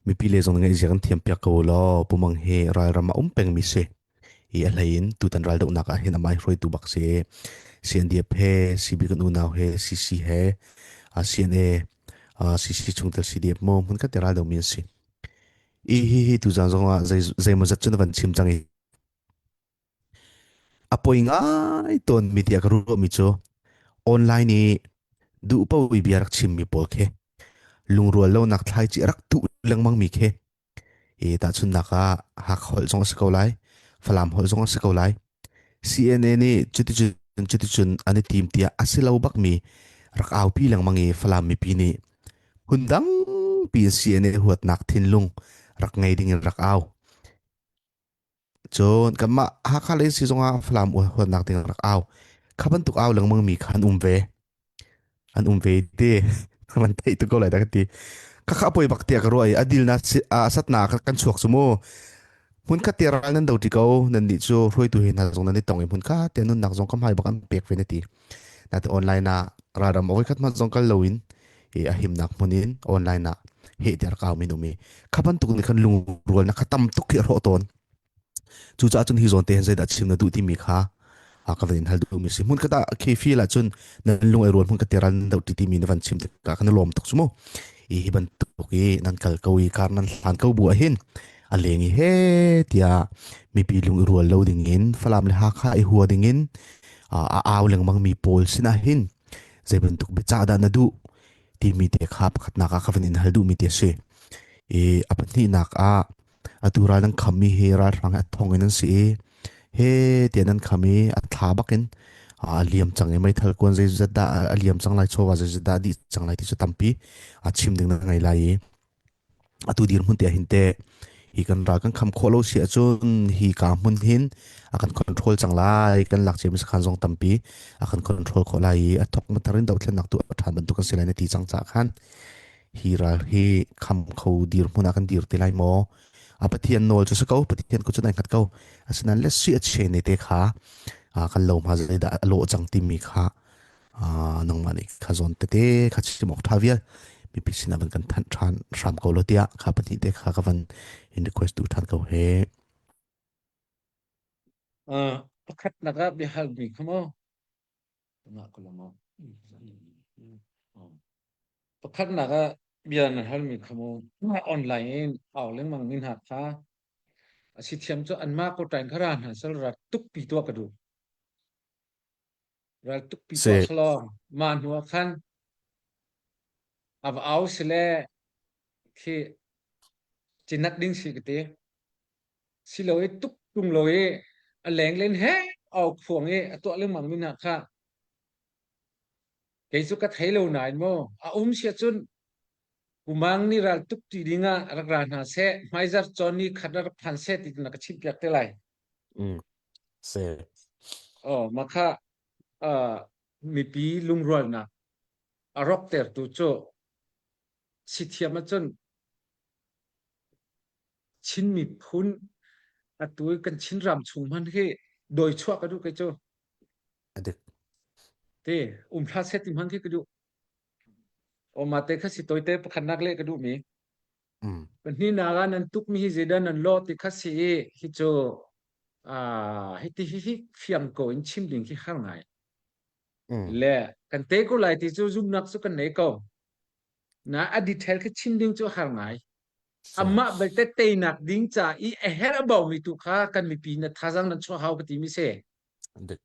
Mipi le zong ngaihzia kan thiam piak ko law Pumang hi ralram a um pengmi si. I a hlei in tutan raldohnak ah hin amah hruaitu bak si. CNDF he, CB kan unau he, CC he, CNA, CC chungtel CDF mu hmunkhat te raldomi an si. I hi hi tuzan zong ah zei zeimawzat cu na van chim cang i A poi ngai tawnmi tiah ka ruahmi cu online i duh paoh i bia rak chimmi pawl khi lungrual lonak thlaici a rak tuh lengmangmi khi i tahchunhnak ah Hakha holh zong a si ko lai, Falam holh zong a si ko lai. CNA nih cuticun cuticun an i tim tiah a si lo bakmi rak aupi lengmang i Falam mipi nih phundang piin CNA huatnak thinlung rak ngei ding in rak au. Cun kanmah Hakha lei si zongah Falam huatnak ding rak au. Kha bantuk au lengmang mi kha an um ve. An um ve te. Man theih tuk ko lai dah ka ti. Khakha poi bak tiah ka ruah i a dil na a satna kan chuak cu mu. Hmun khat te ral nan do ti ko nan nih cu hruaitu he hna zong nan i tong i hmun kha te nunnak zong kam hai bak an pek ve na ti. Na te online ah ralram oi khat hmanh zong kal loin i a himnak hmun in online ah heh tiah rak au min um i kha bantuk nih khan lungrualnak kha tam tuk khi a hrawh tawn. Cucaah cun hi zawn te hin zeidah chim na duh timi kha a ka van in hal duhmi si. Hmun khat ah khi feel ahcun nan lung ai rual hmun khat te ral nan doh ti timi na van chim tikah kan i lawm tuk cu mu. I hi bantuk i nan kal ko i kar nan hlan ko bu ah hin a leng i he tiah mipi lung i rual lo ding in Falam le Hakha i hua ding in a au lengmang mi pawl sinah hin zei bantuk biacah dah na duh timi te kha pakhatnak ah ka van in hal duhmi te a si. I a pahnihnak ah atu ral nan khammi hi ralhrang a thong in an si i he tiah nan kham i a thla bakin a liam cang i meithal kuan zeizat dah a liam cang lai chawva zeizat dah dih cang lai ti cu tampi a chim ding na ngei lai i atu dirhmun te hin te hi kan ral kan kham khawh lo si ahcun hi ka hmun hin a kan control cang lai kan lak ciami sakhan zong tampi a kan control khawh lai i a thok matar in dothlennak tu a ṭhan bantuk kan si lai na ti cang ca khan hi ral hi kham kho dirhmun ah kan dir te lai maw a pathian nawl cu si ko pathian ko cu nai hngat ko asinain le si a che ne te kha kan lo hma zeidah a lawh cang timi kha nangmah nih kha zawn tete kha chim awk ṭha vial mipi sinah van kan thanh ṭhan hram ko lo tiah kha pahnih te kha ka van in request tu ṭhan ko he. Uh, pakhatnak ah biahalmi kha maw? Pakhatnak ah bia na halmi kha maw? Online in au lengmang mi hna kha a si thiam cu anmah ko ṭain kha ra hna sal rak tukpi tuah ka duh. Ral tukpi Se tuah selaw mah hnu ah khan a va au sile khi cinat ding si ka ti. Silo i tuk tung lo i a leng len he au khuang i a tuah lengmang mi hna kha kei cu ka thei lo nain maw a um sia cun Kumang nih ral tuk ti ding ah rak ra hna seh hmaizarh cawn ni khat rak phan seh ti na ka chimh piak te lai. Mm. Se. Oh, mah kha uh, mipi lungrualnak a rawktertu cu si thiam ahcun Chin miphun atu i kan Chinram chung hman hi dawi chuah ka duh kei cu. Adik. Te um hlah seh ti hman khi ka duh. O mate kha si toite pakhatnak le ka duh mi. Mm. Pahnihnak ah nan tukmi hi zeidah nan lawh ti kha si i hi cu ah hi ti hi hi fiang ko in chim ding khi har ngai. Mm. Le kan te ko lai ti cu zumnak cu kan nei ko. Na a detail khi chim ding cu har ngai. Amah belte teinak ding ca i a herh a baumi tu kha kan mipi na thazang nan chuah hau ka ti mi si. Dik.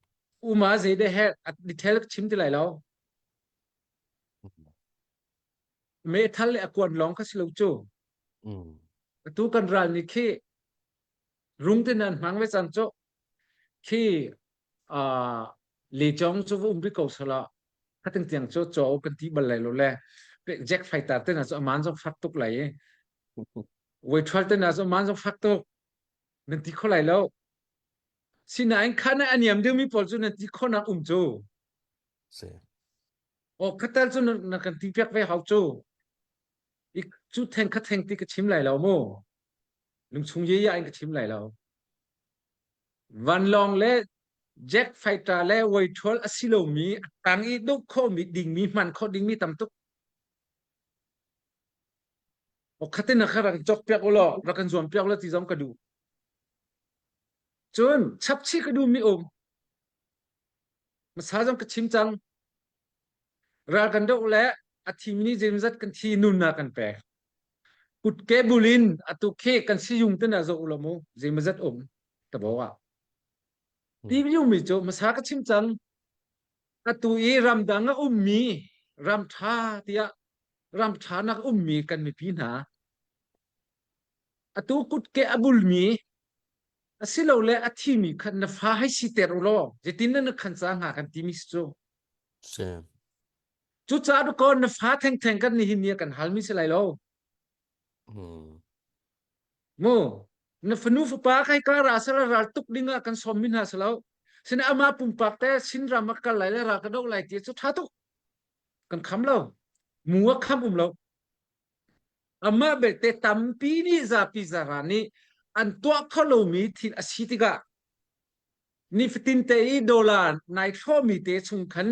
Uma zeidah herh a detail ka chim ti lai lo. Meithal le a kuan lawng kha si lo cu. Mm. Atu kan ral nih khi rung te nan hmang ve cang cu khi uh, lechong cu va um rih ko sala khating tiang cu chaw kan ti bal lai lo le jack fighter te na cu aman zong fak tuk lai i voi thual te na cu aman zong fak tuk nan ti kho lai lo sinain khan a niam deuhmi pawl cu nan ti khonak um cu Si. O khatal cu na kan ti piak ve hau cu. I cu theng kha theng ti ka chim lai lo mu. Lungchung ye ya in ka chim lai lo. Vanlawng le jet fighter le weithol a si lomi a tang i duk khomi dingmi hman kho dingmi tam tuk. O khatin kha rak cok piak ulaw rak kan zuam piak ulaw ti zong ka duh. Cun chapchi ka duh mi um. Masa zong ka chim cang. Ral kan doh le a thimi nih zeimazat kan thi nunnak kan pek. Kutke bulin atu khi kan siyung te na zoh ulaw mu zeimazat um tabo ah. Ti mi cu hmasa ka chim cang. Atu i ramdang a ummi ram ṭha tiah ram ṭha nak ummi kan mipi hna atu kutke a bulmi asilole a thimi khan na fa hei siter u law zeitin na khan ca hnga kan timi si cu. Si. Cucaah dakaw na fa thengtheng kan nihin ni ah kan halmi si lai lo. Hmm. Mu na fanu fapa kai ka ra sala ral tuk ding ah kan sawm mi hna salo. Sina ama pumpak te sin ram a kal lai le ra ka do lai ti cu tha tuk. Kan kham lo. Mu a kham um lo. Amah belte tampi nih zapi zara nih an tuah kho lomi thil a si tikah nifatin te i dollar nai hrawhmi te chung khan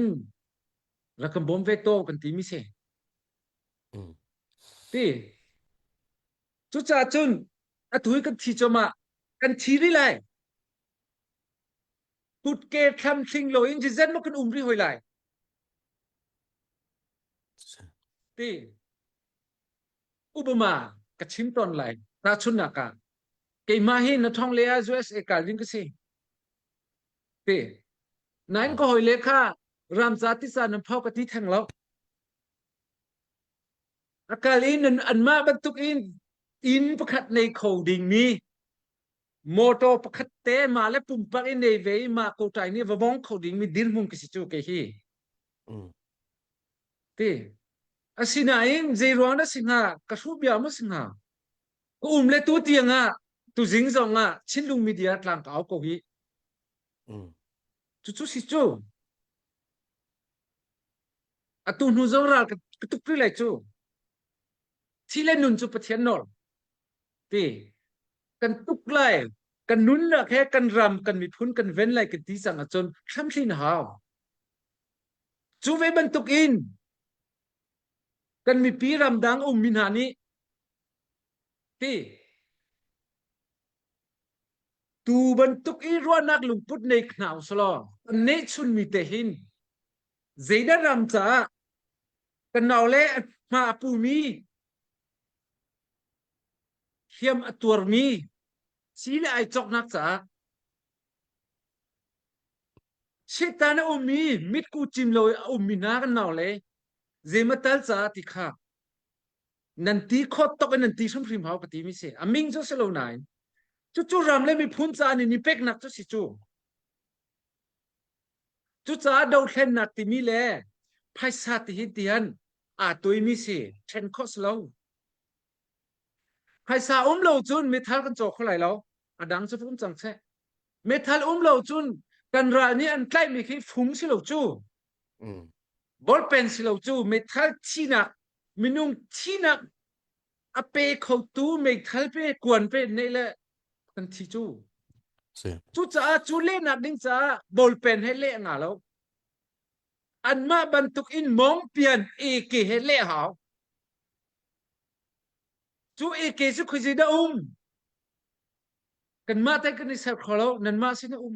rak kan bawm ve to kan timi si. Mm. Ti. Cucaah cun atu hi kan thi cuahmah. Kan thi rih lai. Kutke thlamthling loin zizen maw kan um rih hoi lai. Ti. Upama ka chim tawn lai. Tahchunhnak ah keimah hi na thong le ah USA kal ding ka si. Ti. Nain ka hawi le kha ramca tisa nan phau ka ti theng lo. A kal in anmah bantuk in inn pakhat nei kho dingmi motor pakhat te mah le pumpak in nei ve i mah kotai nih va vong kho dingmi dirhmun ka si cu kei hi. Mm. Ti. Asinain zei ruang dah si hnga ka hruh bia maw si hnga? Ka um le tu tiang ah tu zing zong ah Chinlung media tlang ka au ko hi. Mm. Cucu si cu. Atu hnu zong ral ka tuk rih lai cu. Thi le nun cu Pathian nawl. Ti. Kan tuk lai. Kan nunnak he kan ram kan miphun kan ven lai kan ti cang ahcun hramhlin hau. Cu ve bantuk in kan mipi ramdang ummi hna nih ti tu bantuk i ruahnak lungput nei hna usalaw kan nehchunmi te hin zeidah ram caah kan naule hma a pumi hliam a tuarmi si le ai cawknak caah Satan a um i mitku cim lo i a ummi hna kan naule zeimatal caah ti kha nan ti khawt tok in nan ti hrimhrim hau ka ti mi si. A ming cu si lo nain cucu ram le miphun caah nin i peknak cu si cu. Cucaah dothlennak timi le phaisa ti hi tihan aa tuimi si ṭhen khawh si lo. Phaisa um lo cun mithal kan caw kho lai lo. A dang cu um cang seh. Mithal um lo cun kan ral nih an tlaihmi khi fung si lo cu. Mm. Ballpen si lo cu meithal thinak minung thinak a pe khotu meithal pe kuan pe ne le kan thi cu. Si. Cucaah cu lehnak ding caah ballpen he leh nga lo. Anmah bantuk in mawngpian AK he leh hau. Cu AK cu khuazi dah um? Kanmah te kan i ser kho lo, nanmah sin a um.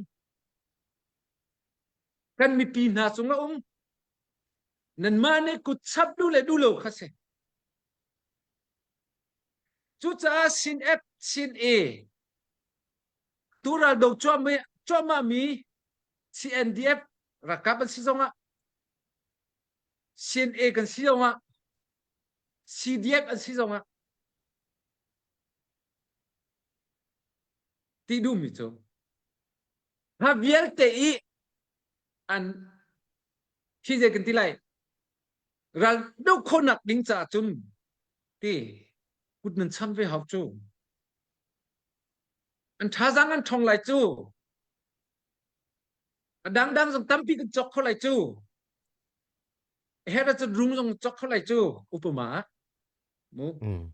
Kan mipi hna cung a um. Nanmah nih kut chap duh le duh lo kha si. Cucaah sin F, sin A, tu ral do cuahmah mi CNDF ralkap an si zongah CNA kan si zongah CDF an si zongah ti duhmi cu hna vialte i an khi zei kan ti lai ral do khawhnak ding caah cun ti kut nan cham ve hau cu an thazaang an ṭhawng lai cu a dangdang zong tampi kan cawk kho lai cu her cun rung zong cawk kho lai cu upama mu Mm.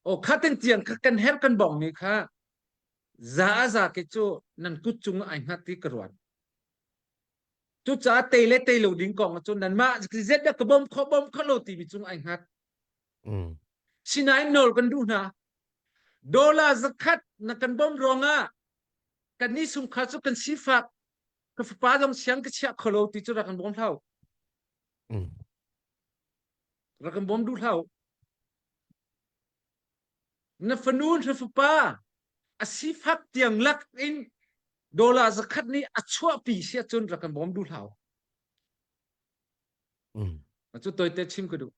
o kha ten tiang kha kan her kan bong mi kha za a za ke cu nan kut cung ai hngat ti ka ruat cucaah tei le tei lo ding kong cu nanmah zet dah ka bom kho bom kho lo timi cung ai hngat Mm. Sinain nawl kan duh hna. Dollar zakhat na kan bawmh ruangah kan nih sungkhar cu kan sifak ka fapa zong siang ka chiah kho lo ti cu rak kan bawm hlah. Rak kan bawm duh hlah. Na fanu na fapa a sifak tiang lak in dollar zakhat nih a chuahpi si ahcun rak kan bawm duh hlah. Mm. Cu toite chim ka duh.